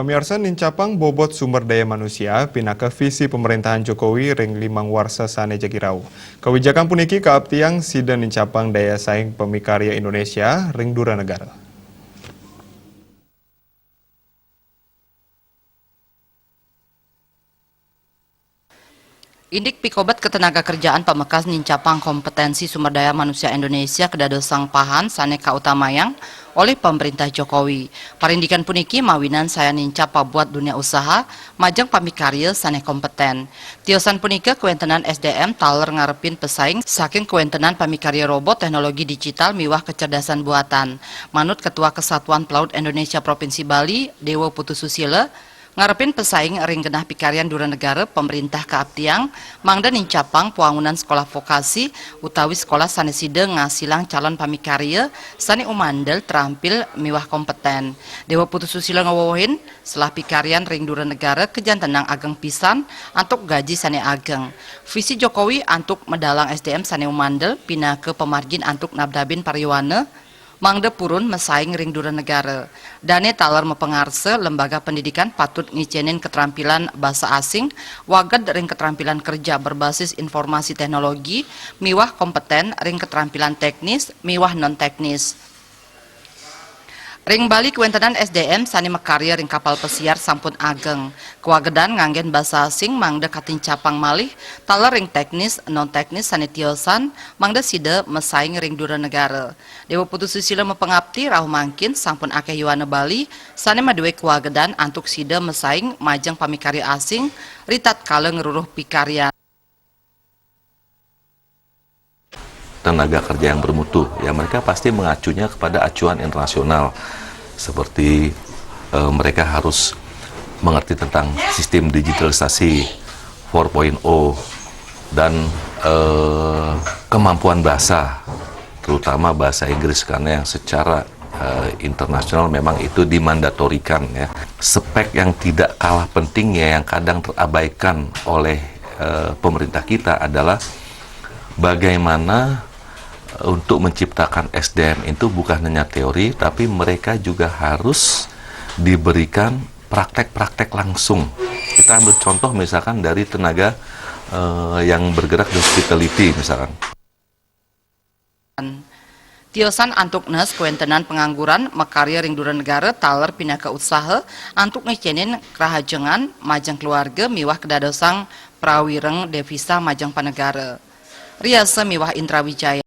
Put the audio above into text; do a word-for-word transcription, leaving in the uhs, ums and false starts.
Pamiarsa, nincapang bobot sumber daya manusia pinaka visi pemerintahan Jokowi ring limang warsa sane jagi rauh. Kawijakan puniki kaaptiang sida nincapang daya saing pamikarya Indonesia ring dura negara. Indik Pikobat Ketenagakerjaan Pamekas nincapang kompetensi sumber daya manusia Indonesia kadadosang pahan sane kautamayang olih Pamrintah Jokowi. Parindikan puniki mawinan sayan nincap pabuat dunia usaha majeng pamikarya sane kompeten. Tiosan punika kawentenan S D M taler ngarepin pesaing saking kawentenan pamikarya robot, teknologi digital miwah kecerdasan buatan. Manut Ketua Kesatuan Pelaut Indonesia Provinsi Bali, Dewa Putu Susila, ngarepin pesaing ring genah pikaryan dura negara, pamrintah kaaptiang mangda nincapang pawangunan sekolah vokasi utawi sekolah sane sida ngasilang calon pamikarya sane umandel, terampil, miwah kompeten. Dewa Putu Susila ngewewehin, selah pikaryan ring dura negara kajantenang ageng pisan antuk gaji sane ageng. Visi Jokowi antuk medalang S D M sane umandel pinaka pamargin antuk nabdabin pariwana mangda purun masaing ring dura negara. Dane taler mapangarsa, lembaga pendidikan patut ngicenin ketrampilan basa asing, waged ring ketrampilan kerja berbasis informasi teknologi, miwah kompeten ring ketrampilan teknis miwah non-teknis. Ring Bali, kawentenan S D M sane makarya ring kapal pesiar sampun ageng. Kawagedan nganggen basa asing mangda katincapang malih, taler ring teknis, non-teknis sane tiosan, mangda sida masaing ring dura negara. Dewa Putu Susila mapangapti, rauh mangkin sampun akeh yowana Bali sane madue kawagedan antuk sida masaing majeng pamikarya asing ritatkala ngruruh pikaryan. Tenaga kerja yang bermutu, ya, mereka pasti mengacunya kepada acuan internasional, seperti, eh, mereka harus mengerti tentang sistem digitalisasi empat koma nol dan, eh, kemampuan bahasa, terutama bahasa Inggris, karena yang secara, eh, internasional memang itu dimandatorikan, ya. Spek yang tidak kalah pentingnya yang kadang terabaikan oleh, eh, pemerintah kita adalah bagaimana, eh, untuk menciptakan S D M itu bukan hanya teori, tapi mereka juga harus diberikan praktek-praktek langsung. Kita ambil contoh misalkan dari tenaga, eh, yang bergerak di hospitality misalkan. Tiosan antuk nes kawentenan pangangguran makarya ring dura negara taler pinaka usaha antuk ngicenin kerahajengan majeng keluarga miwah kadadosang prawireng devisa majeng panegara. Riasa miwah Intra Wijaya.